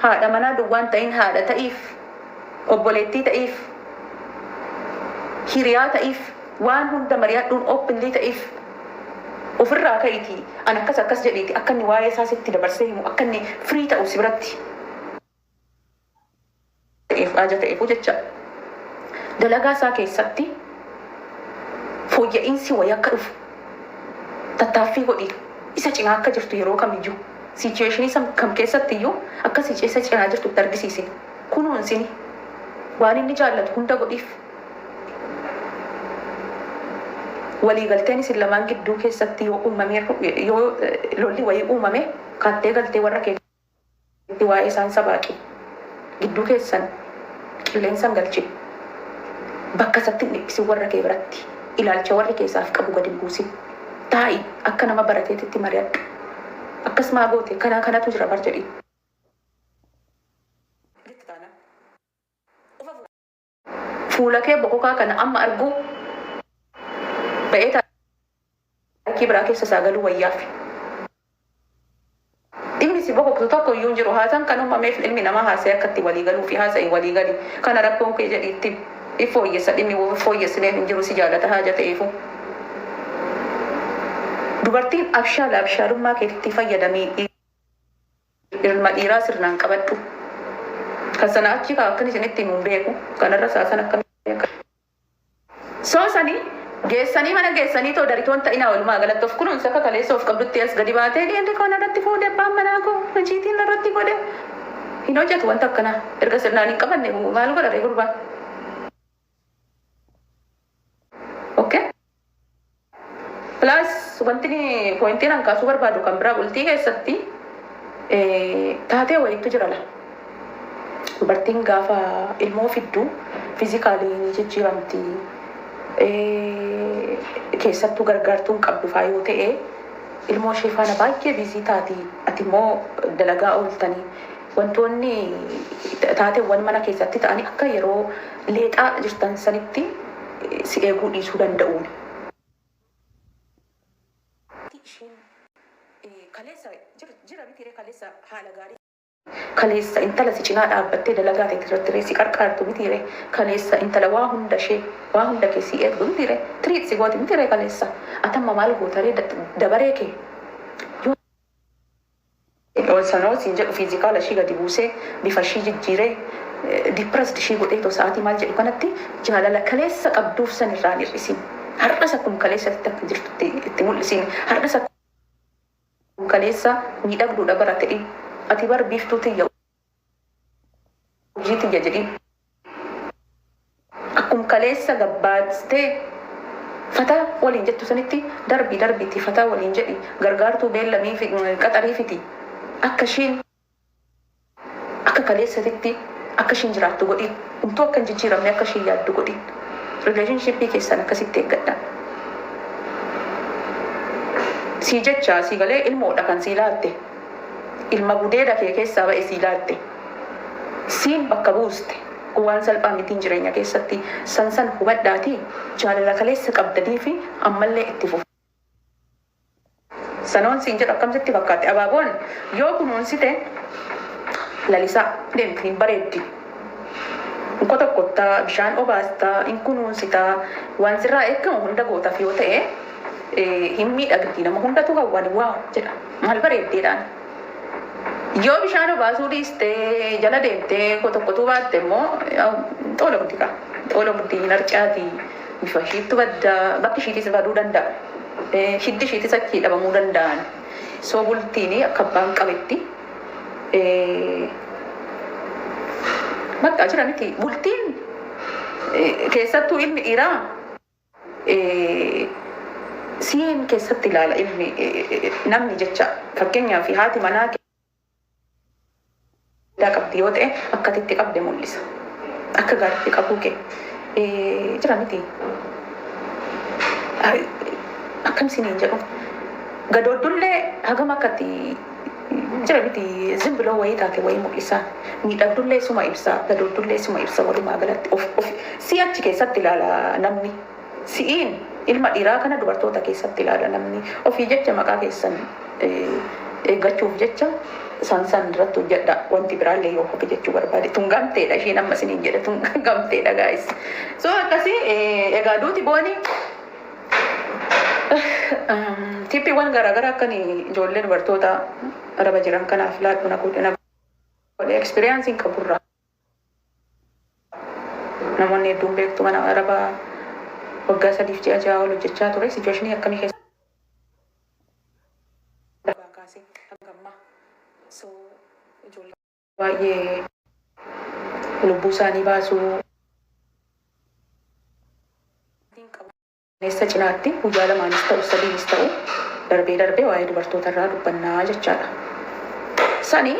Haadha manaa duwwaan ta'in, haadha ta'iif, obboleettii ta'iif, hiriyaa ta'iif, waan hunda mari'adhuun, openly ta'iif. Ofirraa ka'iitii an akkas akkas jedhiiti akka inni waa'ee isaa sitti dabarsee himu, akka inni free ta'u si biratti ta'eef aaja ta'eefu jecha. Dalagaa isaa keessatti fooyya'insi wayii akka dhufu tattaaffii godhi. Isa cinaa akka jirtu yeroo kamiyyuu, situation kam keessatti iyyuu akka isa cinaa jirtutti argisiisi. Kunuunsini, waan inni jaallatu hunda godhiif. Waliigalteen isin lamaan gidduu keessatti yoo uumame, yoo lolli wayii uumame, kaattee galtee warra keetti waa'ee isaan sabaaqi. Gidduu keessan qilleensan galchi. Bakka isatti hin dhiphisin. Warra kee biratti ilaalcha warri keessaaf qabu gadi hin buusin. Taa'i, akka nama barateetitti mari'adhu. Akkas maa goote, kana kanatu jira bar jedhi. Jette taanaan. Fuula kee bokokaa kana amma arguu ba'ee taarikii biraa keessa isaa galuu wayyaaf. Dhimmi si bokoksu tokko iyyuu hin jiru. Haasaan kan uumameef ilmi namaa haasa'ee akka itti walii galuu fi haasa'e walii gali. Kana rakkoon kee jedhiitti fooyyessa. Dhimmi fooyyessineef hin jiru, si jaalata haaja ta'eefu. Dubartiin abshaala, abshaalummaa keetitti fayyadamii ilma dhiiraa sirnaan qabadhu. Kan sana achi kaa akkan isinitti himu hin beeku. Kanarra saasan akkamii akka. Soo sanii geessanii mana geessanii too daritoon ta'inaa. Walumaa galatti of kunuunsi. Akka kaleessa of qabdutti as gadi baatee dhiirri koo narratti fuudhe, abbaan manaa koo hojiitiin narratti godhe hin hojjetu. Wanta akkanaa erga sirnaan hin qabanne maal godha ree gurbaan? Okay. Plus wanti pointiin an kaasuu barbaadu kan biraa, bultii keessatti taatee wayiitu jira la. Dubartiin gaafa ilmoo fiddu physically ni jijjiiramti. Keessattuu gargaartuun qabdu faa yoo ta'e, ilmoo ishee faana baay'ee busy taati. Ati immoo dalagaa ooltanii wantoonni taateewwan mana keessatti ta'anii akka yeroo leexaa jirtan sanitti si eeguu dhiisuu danda'uun. Isheen kaleessa jira miti ree? Kaleessa haala gaarii, kaleessa intala si cinaa dhaabbattee dalagaa ta'e irratti ree si qarqaartu miti ree? Kaleessa intala waa hunda ishee, waa hunda kee si eegdu miti ree? Treat si gooti miti ree kaleessa? Atamma maal goota ree dabaree kee yoo sanoo siin jedhu? Physical ishii gadi buusee, bifa ishii jijjiiree, depressed ishii godhee too sa'aatii maal jedhu kanatti jaalala kaleessa qabduuf san irraan hir'isin. Har'as akkuma kaleessatti akka jirtutti itti mul'isin. Har'as akkuma kaleessa miidhagduudha bara ta'in. Ati bar biiftuu tiyya, hojii tiyya jedhin. Akkuma kaleessa gabbaastee fataa waliin jettu sanitti darbii darbiitti fataa waliin jedhi. Gargaartuu beellamii fi qaxarii fiti. Akka ishiin akka kaleessatitti akka ishiin jiraattu godhin. Umtuu akka hin jijjiiramne akka ishiin yaaddu godhin. Relationship keessan akkasitti eeggadha. Sii jecha sii galee ilmoodha kan sii laatte. Ilma gudeeda kee keessaa ba'e sii laatte. Siin bakka buuste. Kun waan salphaa mitiin jireenya keessatti. San san hubadhaatii jaalala kaleessa qabdanii fi ammallee itti fufa. Sanoon siin jedhu akkamitti fakkaate? Abaaboon yoo kunuunsite lalisaa deemti, hin bareeddi. Inko tokkottaa bishaan obaastaa, hin kunuunsitaa, waan sirraa eegamu hunda gootaaf yoo ta'e hin miidhagdi. Nama hundatu hawwan, wow jedha, maal bareeddeedhaan. Yoo bishaan obaasuu dhiistee jala deemtee tokkotuu baatte immoo xoola guddi qaba. Xoola guddi, hin harcaati, bifa ishiittu baddaa, bakki ishiitis baduu danda'a. Hiddi ishiitis achii dhabamuu danda'an. Soo bultiin akka abbaan qabetti bakka jira miti. Bultiin keessattuu ilmi dhiiraa siin keessatti ilaala ilmi namni jecha. Fakkeenyaaf haati manaa qabdi yoo ta'e, akkatitti qabde mul'isa. Akka gaariitti qabuu kee jira miti. Akkam siniin jedhu, gadooddullee hagam akkatti jira miti, zimbiloo wayii taate wayii mul'isa. Miidhagdullee suma ibsa, gadooddullee suma ibsa. Walumaa galatti of of si achi keessatti ilaala namni. Si'iin ilma dhiiraa kana dubartoota keessatti ilaala namni. Ofii jecha maqaa keessan eeggachuuf jecha San san irratti hojjedha, wanti biraallee yoo hafe jechuu barbaade. Tun gamteedha, isheen amma isiniin jedhe tun gamteedha, guys. So akkasii egaa duuti booni tippiiwwan garaagaraa akkan ijoollee dubartoota araba jiran kanaaf laadhu na godhe, na godhe experienceiin qaburraa. Namoonni hedduun beektu, mana arabaa waggaa 3 fi ji'a 6 ol hojjechaa ture, situationii akkamii keessa kaasee hanga ammaa. So ijoollee baay'ee lubbuu isaanii baasuu Neessa cinaatti guyyaa lamaanis ta'u sadiinis ta'u darbee darbee waa'ee dubartoota irraa dubbannaa jechaadha. Sani